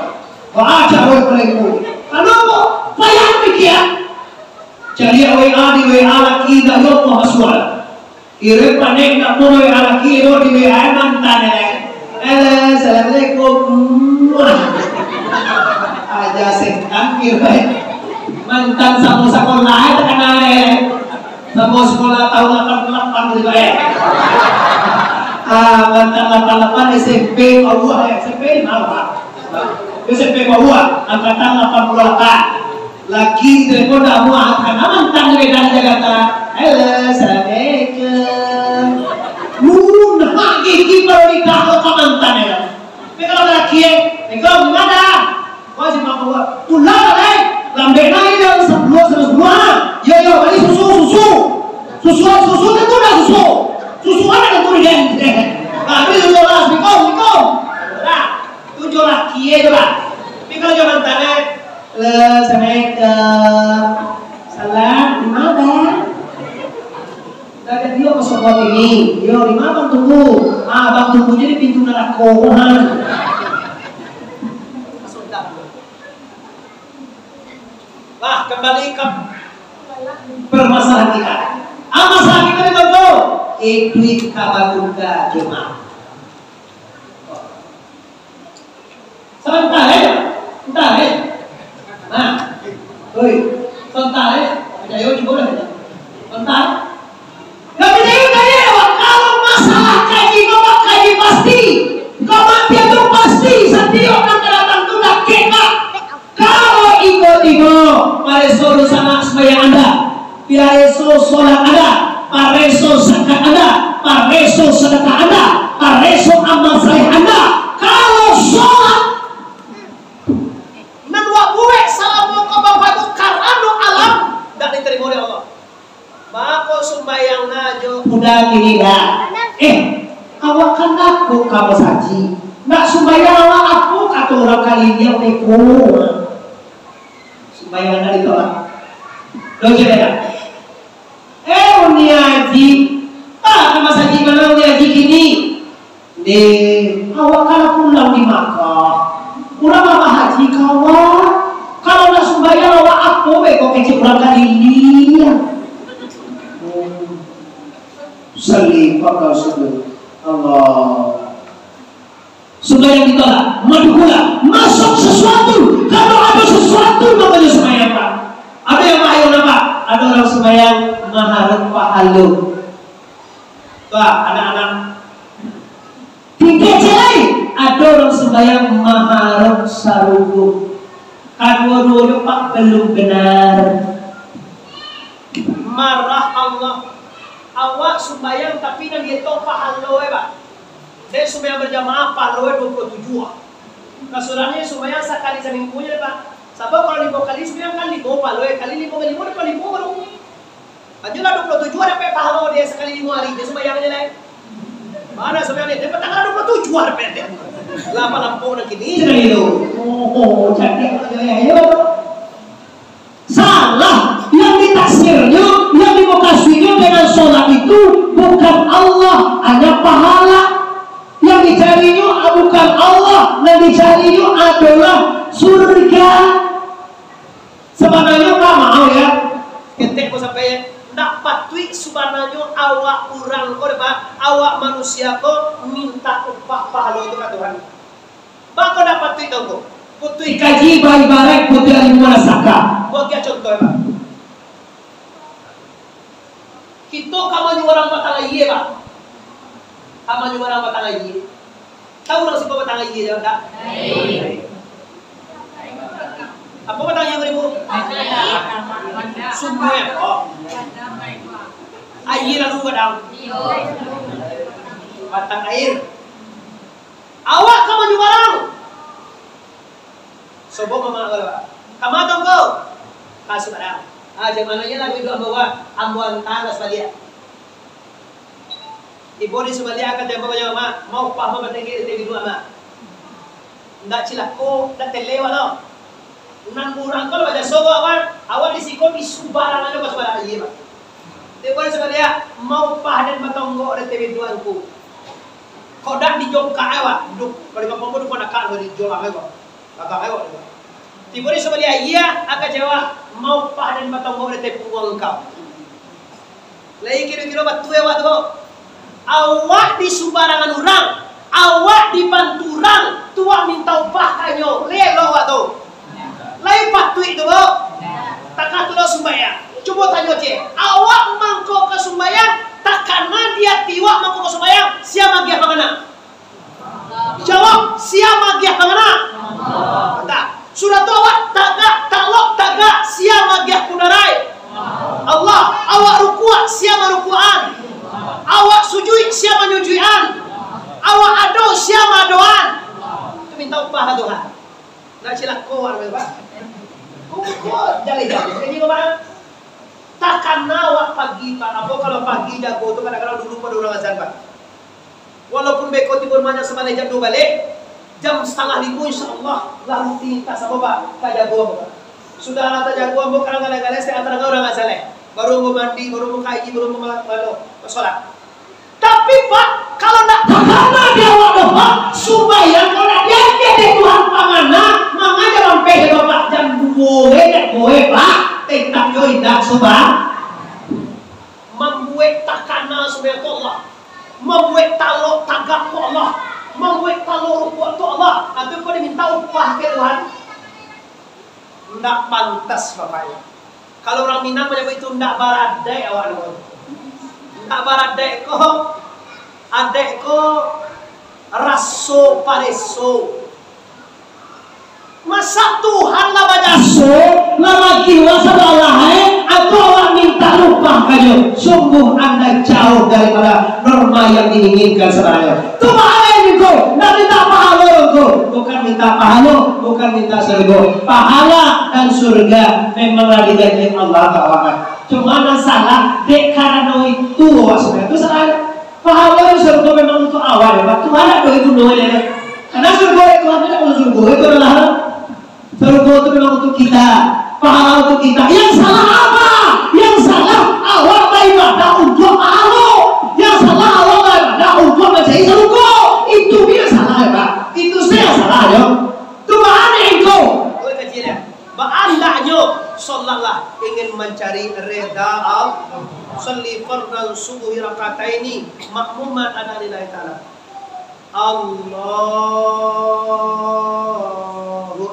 Baca, weh, palo. Kenapa? Payah pikia. Cari W A di W A laki, ndak yo, mah sual. Kiro panek nak mau W A laki, yo di W A mantan, eh. Halo, assalamualaikum. Wah. Aja setan kiro, eh. Mantan samo sakolah, eh, takana, eh. Samo sakolah tahun lapan puluh lapan gitu, eh. Ah, mantan lapan lapan S M P bawah, eh. S M P di mana, Pak? S M P bawah, angkatan lapan puluh lapan. Laki telepon dak muah, karena mantan dari Jakarta. Halo, assalamualaikum. Mun hak gigi baru nikah kok ka mantan ya. Tapi kalau laki, eh, "Assalamualaikum, gimana?" Wah, si mak gua, "Pulang lah, eh. Lambek naik dah, sepuluh, seratus sepuluh, ah. Yo, yo, beli susu, susu. Susu, susu, tentu dah susu. Susu ada tentu di den." Nah, beli susu lah, assalamualaikum, assalamualaikum. Nah, tu jo laki, eh, tu lah. Tapi kalau jo mantan, eh, Halo, assalamualaikum. Salam, di ma, Bang? Dah jadi, yo, masuk ke sini. Yo, di ma Abang tunggu? Ah, Abang tunggu jadi pintu narako, Tuhan. Masuk dalam. Lah, kembali ke permasalahan kita. Ah, masalah kita ni, Bang, tu. Itu kabar duka Jumat. Sabanta, eh? Sabanta, eh? Nah. Oi, sabanta, eh? Picayo cubo lah. Sabanta. Tapi jangan tanya, Wak, kalau masalah kaji, kau buat kaji pasti. Kematian tu pasti, satu Solat ado, pareso zakat ado, pareso sadakah ado, pareso amal saleh ado. Kalau solat nan wak buek salamo ko, Bapak Ibu, karano alam, ndak ditarimo dek Allah. Mako sumbayang ajo udah kini dah. Eh, awak kan aku ka masajik. Nak sumbayang awak aku, kato urang kaliliang beko. Sumbayang anda ditolak. Dojo dah. Eh, Uni Haji. Pak, ka masajik mano Uni Haji kini? Deh, awak kan pulang di Makkah. Urang lah bahaji ka awak. Kalau nak sumbayang awak aku beko kecek urang kaliliang. Hmm. Salih, Pak, sudah. Allah. Sumbayang ditolak, madukula, masuk sesuatu, kalau ada sesuatu, makanya sumbayang, Pak. Ada yang bahaya, Pak? Ada orang sumbayang maharap pahalo. Pak, anak-anak. Tingkek cai, ada orang sumbayang maharap sarugo. Kadua-duonyo, Pak, belum benar. Marah Allah. Awak sumbayang, tapi nan dietong pahalo, eh, Pak. Dek sumbayang berjamaah, pahalo duo puluah tujuah. Kasurannyo sumbayang sakali saminggu je, Pak. Sabab kalau limo kali sumbayang kan limo pahalo, kali limo kali limo, dapat limo baru. Anjolah duo puluah tujuah dapat pahalo dek sakali limo ari, dek sumbayang je lai. Mano sumbayang ni? Dek patang duo puluah tujuah dapat dek. Lah, apo lampau nak kini? Sakali tu. Oh, oh, cantik. Ayo. Salah. Yang ditafsirnyo, yang dimukasuiknyo dengan sholat itu bukan Allah, hanya pahala. Yang dicarinyo bukan Allah, yang dicarinyo adalah surga. Sabananyo, Pak, maaf ya, ketek ko sampai ya, ndak patuik sabananyo awak urang ko, Pak, awak manusia ko minta upah pahalo tu ka Tuhan. Bako ndak patuik tau ko? Putuih kaji, baibarat, putuih ilmu manasaka. Buat kira contoh, Pak. Kito ka manyubarang batang aia, Pak. Ka manyubarang batang aia. Tahu urang siko batang aia, jawab ndak? Apo batang aia ko, Ibu? Sumua. Oh. Aia lalu batang. Batang aia. Awak ka manyubarang. Sobo mamak ko, Pak. Ka ma tongko? Ka sumbarang. Ah, jan mano iyolah duduak ambo, Pak. Ambo anta ka sabaliak. Tibo di sabaliak, kata ambo, "Mak, ma upah ma batangih di duduak, Mak?" Ndak cilako, ndak tele, Pak, lo. Nan urang ko lah bajaso ko, Pak. Awak di siko di subarang ajo ka subarang aia, Pak. Tibo di sabaliak, "Ma upah den batonggok di duduak angku?" Kok dak dijongkak ai, Pak. Duh, kalau di kampuang ko duduak nakak, kalau dijongkak ai, Pak. Belakang ai, Pak. Tibo di sabaliak aia, aka jawab, "Ma upah den batonggok di pungguang angkau?" Lai kiro-kiro batua awak tu, Pak. Awak di subarangan urang, awak di pantu urang, tu awak minta upah ka inyo, lelo awak tu. Lai patuik tu, Pak. Takah tu lo sumbayang. Cubo tanyo ciek, awak mangko ka sumbayang, takana di ati awak mangko ka sumbayang, sia magiah pangana? Jawab, sia magiah pangana? Nah, sudah tu awak tagak, talok tagak, sia magiah kundarai? Allah. Awak rukuak, sia marukuakan? Awak sujuik, sia manyujuikan? Awak ado, sia maadoan? Tu minta upah ka Tuhan. Nak cilako awak, Pak. Kok jaleh-jaleh ini, Pak? Takana awak pagi, Pak. Apo kalau pagi jago tu kadang-kadang dulu pado urang azan, Pak. Walaupun beko tibo rumah nyo sabaleh jam duo baleh, jam satangah limo, insya Allah, lah rutin tak samo, Pak, tajago ambo, Pak. Sudah lah tajago ambo, kadang-kadang setiap tarangah urang azan, eh. Baru ambo mandi, baru ambo kaji, baru ambo ma-, mano, basolat. Tapi, Pak, kalau ndak takana di awak doh, Pak, sumbayang kalau ndak diangkek dek Tuhan pangana, mangajak rampeh dek Bapak jam duo, eh, jam duo, eh, Pak, tetap jo indak sumba-, mambuek takana sumbayang tu Allah. Mambuek talok tagak ko Allah, mambuek talok rukuak tu Allah, atau ko diminta upah ka Tuhan? Ndak pantas, Bapak Ibu. Kalau urang Minang manyabuik itu ndak baradaik awak tu. Ndak baradaik ko, adaik ko raso pareso. Masa Tuhan lah bajaso, lah magiah, masa lah lahai, atau awak minta upah ka Sungguh anda jauh daripada norma yang diinginkan sebenarnya. Tu maknanyo ko, nak minta pahalo ko, bukan minta pahalo, bukan minta surga. Pahala dan surga memanglah dijanjikan Allah Taala. Cuma nan salah, dek karano itu, maksudnya itu salah. Pahalo dan surga memang untuk awak, Pak. Tuhan ada itu doanya. Karena surga itu ada, kalau surga itu adalah Surga tu memang untuk kita, pahala untuk kita. Yang salah apa? Yang salah awak baibadah untuk pahala. Yang salah awak baibadah untuk mancari surga. Itu yang salah, ya, Pak. Itu sajo yang salah, yo. Tu baa nan ko. Boleh kaji, ya. Baa andaknyo, sholatlah ingin mencari reda Allah. Sholli fardal subuhi rakataini makmuman ana lillahi ta'ala. Allahu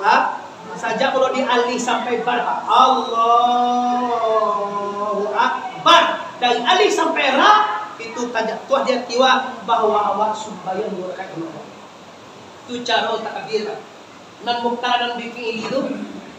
Ak-, sajak mulo di alif sampai bar, Allahu Akbar. Dari alif sampai ra, itu tajatuah di ati awak bahwa awak sumbayang duo rakaat imam. Tu caro takbir. Nan muqtaranan bi fi'ili tu,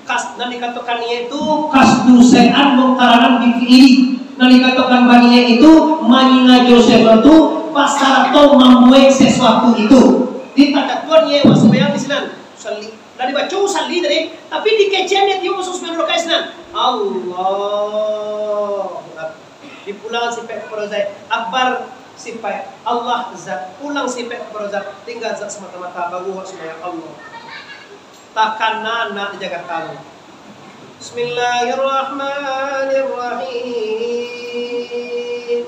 kas-, nan dikatokan niat tu, qasdu syai'an muqtaranan bi fi'ili. Nan dikatokan baniat itu, mangingajo sesuatu, basarato mambuek sesuatu itu. Di takatuan niat awak sumbayang di sinan. Usalli. Lah dibaco usalli tadi, tapi dikecekan niat iyo masuak sumbayang duo rakaat sinan. Allahu Akbar. Dipulang sipaik kapado Zat. Akbar sipaik. Allah Zat. Pulang sipaik kapado Zat. Tingga Zat samata-mata. Baru awak sumbayang Allah. Takana nak dijagakan. Bismillahirrahmanirrahim.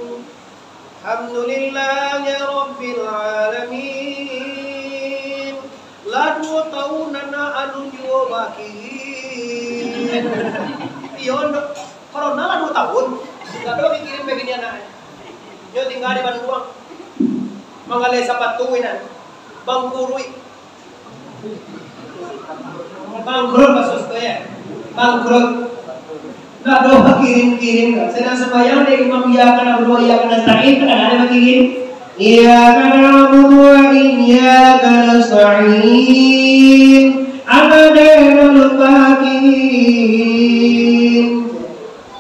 Alhamdulillahirabbil alamin. Lah duo taun anak anu juo bakirin. Iyo, ndak. Corona lah duo taun. Ndak ado bakirin bagini anak. Nyo tingga di Banduang. Manggaleh sapatu inan. Bangkuruik. Bangkrut maksud tu, ya. Bangkrut. Ndak ado bakirin-kirin. Sadang sumbayang dek imam, iyyaka na'budu wa iyyaka nasta'in, kan ado bakirin. Iyyaka na'budu wa iyyaka nasta'in. Ahdinas siratal mustaqim.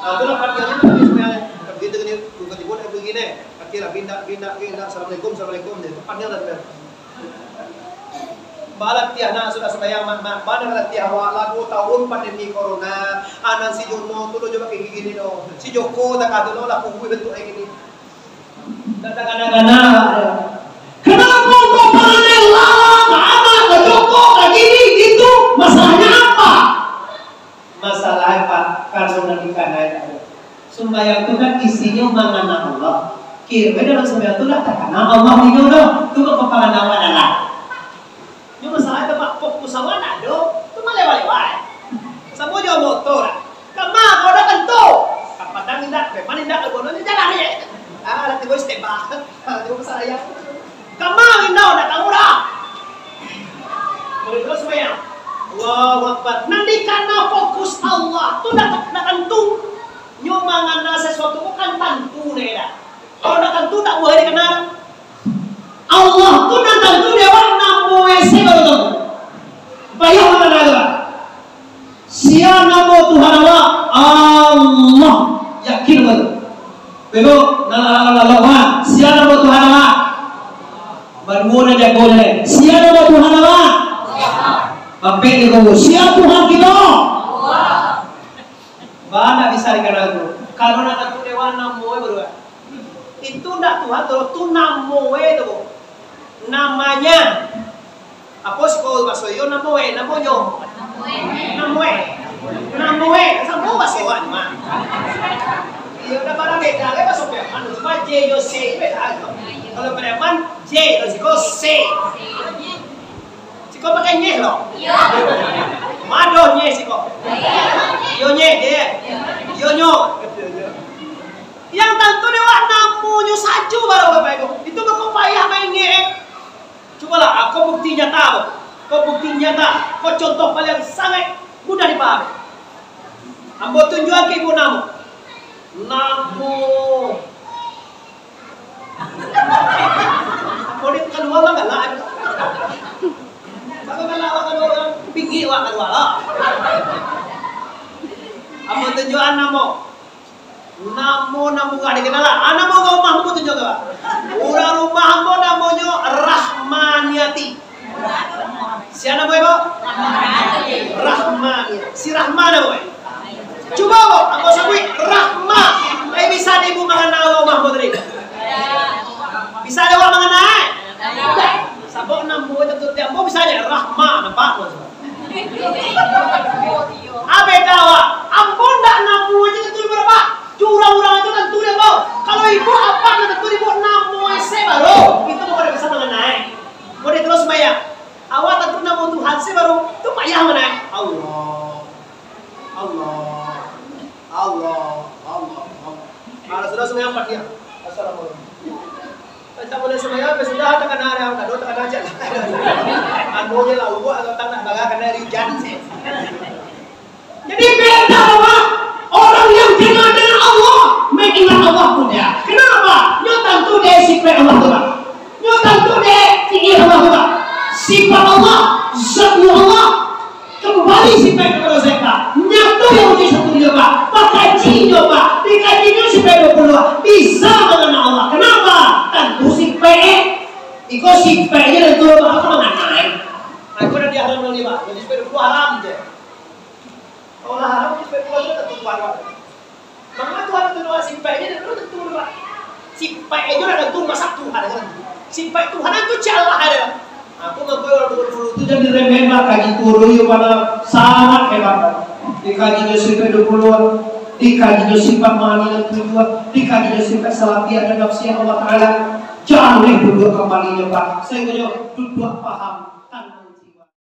Ah, itulah pantiangnyo tu, sumbayang. Kan gitu kan, bukan tibo nak begini. Kaki lah, pindah, pindah, pindah. Assalamualaikum, assalamualaikum. Dia tu pantiang lah, sumbayang. Balatiah nah, sudah sumbayang, mak, mak. Bana balatiah awak, lah duo taun pandemi corona. Anan si Jono tu lo jo pakai gigi ni, no. Si Joko tak ada, lo lah kubu bentuk kayak gini. Tak ada gana-gana. Kenapa kau pandai lalang, anak, ke Joko, ke gini, gitu? Masalahnya apa? Masalah, Pak, karano nan dikanai tadi. Sumbayang tu kan isinyo mangana Allah. Kiro dalam sumbayang tu lah takana Allah dinyo doh. Tu kan paparandawan anak. Nyo masalah tu, Pak, fokus awak ndak ado. Tu mah lewat-lewat. Samo jo motor lah. Kama kau dah tentu. Ka Padang indak, ka Padang indak, ka gunung indak lah, ya. Ah, nanti boy step, Pak. Ah, tengok masalah ya. Kama indak, ndak tahu dah. Boleh terus, Pak, ya? Allahu Akbar. Nan dikana fokus Allah tu ndak, ndak tantu. Nyo mangana sasuatu bukan tantu, ndak, dah. Kalau ndak tantu, ndak buliah dikana. Allah tu nan tantu dek awak namo e se, kalau tu. Payah mangana tu, Pak. Sia namo Tuhan awak? Allah. Yakin awak tu? Bego, nah, nah, nah, nah, nah, nah. Sia namo Tuhan awak? Baduo nan jago je. Sia namo Tuhan awak? Ampek jago. Sia Tuhan kito? Bana bisa dikana tu. Kalau nak tantu dewa namo e baru. Itu ndak Tuhan tu, tu namo e tu. Namanya. Apo siko baso iyo namo e, namonyo. Namo e. Namo e. Samo baso awak mah. Iyo, ndak bara beda lai baso Piaman. Cuma J yo C beda tu. Kalau Piaman J, kalau siko C. Siko pakai nyeh lo. Iyo. Mado nyeh siko. Iyo nyeh, ye. Iyo nyo. Yang tantu dewa namonyo sajo baru Bapak Ibu. Itu mako payah main nyeh. Cubolah, ah, ko bukti nyata, ko. Ko bukti nyata, ko contoh paling sangaik mudah dipahami. Ambo tunjuakan ibu namo. Namo. Kau di kalua mah galak. Kalau galak, kalau galak, pinggi wak kalua lah. Ambo tunjuakan namo. Namo nan murah dikenal lah. Ah, namo urang rumah ambo tu nyo, Kak. Urang rumah ambo namonyo Rahmaniati. Sia namo ibu? Rahmaniati. Si Rahma namo, eh? Cubo, Bu, ambo sabuik Rahma. Eh, bisa dek ibu mangana urang rumah ambo tadi? Bisa dek awak mangana, eh? Sabab namo itu tu, ambo bisa dek Rahma, nampak, Bu? Ah, beda, wak. Ambo ndak namo aja tu, Pak. Urang-urang itu tantu dek ambo. Kalau ibu apak nan tantu ibu namo ese baru, itu ambo kada bisa mangana. Ambo dek terus sumbayang. Awak tantu namo Tuhan se baru, tu payah mangana. Allah. Allah. Allah. Allah. Allah. Kalau sudah sumbayang Fatihah. Assalamualaikum. Baca mulai sumbayang, sampai sudah takana ari, kado takana aja. Anu je lah, ubuak atau tanah, baga kena ari ujan sih. Jadi, beda, Bapak. Orang yang kenal dengan Allah, mengingat Allah pun dia. Kenapa? Nyo tantu dek sifat Allah tu, Pak. Nyo tantu dek tinggi Allah tu, Pak. Sifat Allah, zatnya Allah, kembali sifat kepada zat, Pak. Nyato yang uji satu dia, Pak. Pakajinyo, Pak. Dikajinyo sifat dua puluh, Pak. Bisa mangana Allah. Kenapa? Tantu sifat, eh. Iko sifat aja dan turun, Pak. Apa mangana, eh? Aku dah diharam lagi, Pak. Jadi sifat dua puluh haram je. Kalau lah haram, sifat dua puluh tentu Tuhan, Pak. Mangko Tuhan tu doa sifat je, dan tentu doa. Sifat je nak tentu, masa Tuhan kan? Sifat Tuhan tu cak Allah ada. Aku mangko urang dulu-dulu tu jadi remen lah, kaji turun yo mana sangat hebat. Dikaji jo sifat dua puluh, dikaji jo sifat mani dan tujuan, dikaji jo sifat salafiyah dan nafsiyah Allah Ta'ala. Jaleh duduak kambali nyo, Pak. Sahinggo nyo duduak paham.